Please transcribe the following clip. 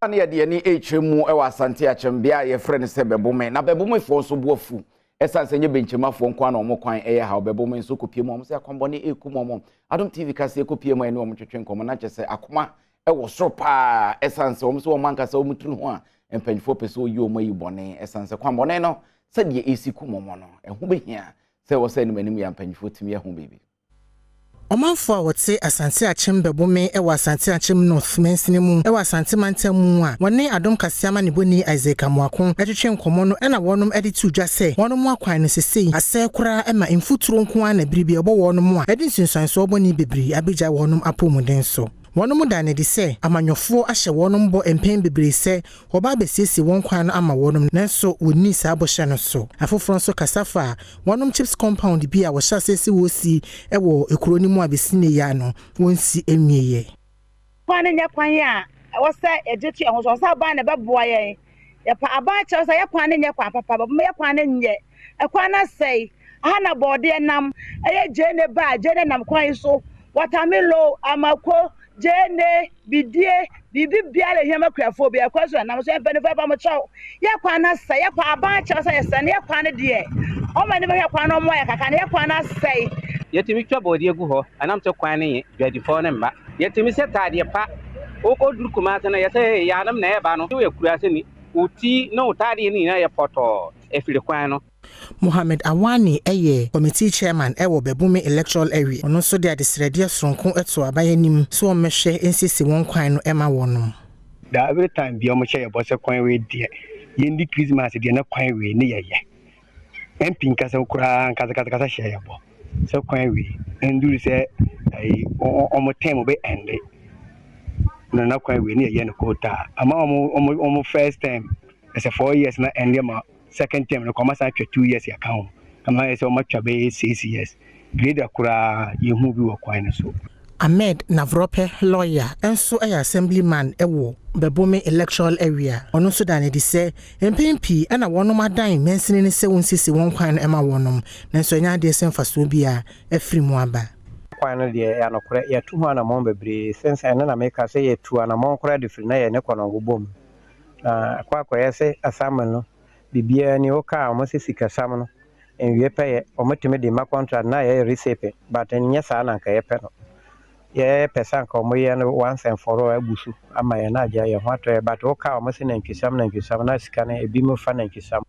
Ne yɛde yɛni ɛrekyerɛ mu wɔ Asante Akyem bea a yɛfrɛ no sɛ Bɛbome. Na Bɛbomefoɔ nso bo afu ɛsiane sɛ nyɛ Benkyemafoɔ nko ara na wɔn kwan ɛyɛ haw. Bɛbome nso kɔpie mu, wɔn sɛ akwammɔne ɛrekum wɔn. Adom TV kaseɛ kɔpie mu a ɛne wɔn twetwe nkɔmmɔ na kyerɛ sɛ akoma ɛwɔ soro paa ɛsiane sɛ wɔn sɛ wɔn ankasa wɔn tiri ho a mpanyinfoɔ pɛ sɛ wɔyi wɔn ayi bɔne ɛsiane sɛ kwammɔne no sɛdeɛ ɛsi kum wɔn no, ɛho bɛhia sɛ wɔ sɛ anim anim yɛ mpanyinfoɔ tumi ɛho biribi. Ɔmanfoɔ a wɔte Asante Akyem Bɛbome wɔ Asante Akyem North mansini mu wɔ Asante mantam mu a wɔne Adom Kaseɛ amanebɔni Isaac Amoako twetwe nkɔmmɔ no na wɔnom de too dwa sɛ wɔnom akwan no sesei asɛe koraa ma mfuturo nko ara na bere bi ɛbɔ wɔnom a ɛde nsunsuansoɔ bɔne bebree abɛgya wɔnom apɔmuden so. Wɔnom daa no adi sɛ amanyɔfoɔ ahyɛ wɔnom bɔ mpɛn bebree sɛ wɔba abɛsiesie wɔn kwan no ama wɔnom, nanso wɔnni saa bɔhyɛ no so. Afoforɔ nso kasa faa wɔnom CHPS compound bi a wɔhyɛ aseɛ sɛ wɔresi wɔ kuro no mu a bɛsi nnɛ yi ara no, wɔnsi nwieɛ. Kwan no nyɛ kwan a ɛwɔ sɛ yɛgye to yɛn ho so. Ɔsɛ aban na ɛbɛboa yɛn. Yɛpa aban kyɛw sɛ yɛ kwan no nyɛ kwan papa, bɛbɛma yɛ kwan no nyɛ. Ɛkwan no asɛe. Aha na bɔɔdeɛ nam. Ɛyɛ gyeene ba a, gyeene nam kwan yi so. Watermelon, amako, gyeene, bidie, biribi biara ehia ma kuafoɔ bi ɛkwan so na nam so. Yɛn mpanimfoɔ, yɛpa mo kyɛw. Yɛ kwan no asɛe. Yɛ kwan aban kyɛw sɛ yɛsɛ no yɛ kwan no deɛ. Ɔmo ani bɛhwɛ kwan no, ɔmo ayɛ kaka no, yɛ kwan no asɛe. Yɛtumi twa bɔɔdeɛ gu hɔ, ɛnam sɛ kwan no nye, dwadifoɔ no mma. Yɛtumi sɛ taadeɛ pa, wokɔduru Kumase no, yɛsɛ ee yaanom na ɛreba no, woyɛ kuraseni, wo ti ne wo taadeɛ no nyinaa yɛ pɔtɔɔ, ɛfiri kwan no. Mohammed Awani yɛ Committee Chairman wɔ Bɛbome Electoral Area. Ɔno nso de adesrɛdeɛ soronko to aban anim sɛ wɔmmɛhwɛ nsiesie wɔn kwan no ma wɔnom. Da every time bia ɔmo hyɛ yɛ bɔ sɛ kwan wei deɛ yɛndi Christmas deɛ na kwan wei ne yɛyɛ. MP nkasa koraa nkasa kasa kasa hyɛ yɛ bɔ sɛ kwan wei nduru sɛ ɛyi ɔmo term bɛ ɛnde na kwan wei ne yɛyɛ no kootaa ama ɔmo first term ɛsɛ 4 years na ɛnde ma second term no kɔ ɔmo asan atwa 2 years yɛka ho ama yɛ sɛ ɔmo atwa bɛyɛ 6 years. Grader koraa yɛhu bi wɔ kwan no so. Ahmed Navrope lawyer nso yɛ assemblyman wɔ Bɛbome Electoral Area. Ɔno nso da no adi sɛ mpɛn pii ɛna wɔnom adan mansini no sɛ wɔnsiesie wɔn kwan no ma wɔnom, nanso ɛnyɛ adeɛ sɛ mfasoɔ bi a afiri mu aba. Kwan no deɛ, ɛyɛ nokorɛ, yɛatu ho anammɔn bebree sɛnsɛn ɛno na meka sɛ yɛtu anammɔn koraa de firi na yɛne Kɔnɔngo bɔ mu na akɔ akɔyɛ sɛ assembly no biribiara ni. Wokaa ɔmo sɛ sikasam no nwie pɛyɛ, ɔmotumi de ma contract na yɛyɛ recipe, but nyɛ saa na nka yɛpɛ no. Yɛpɛ sɛ anka ɔmo yɛ no once and for all agu so ama yɛn na agya yɛn ho atɔ yɛ, but wokaa ɔmo sɛ nantwisam nantwisam na sika no ebi mu fa nantwisam.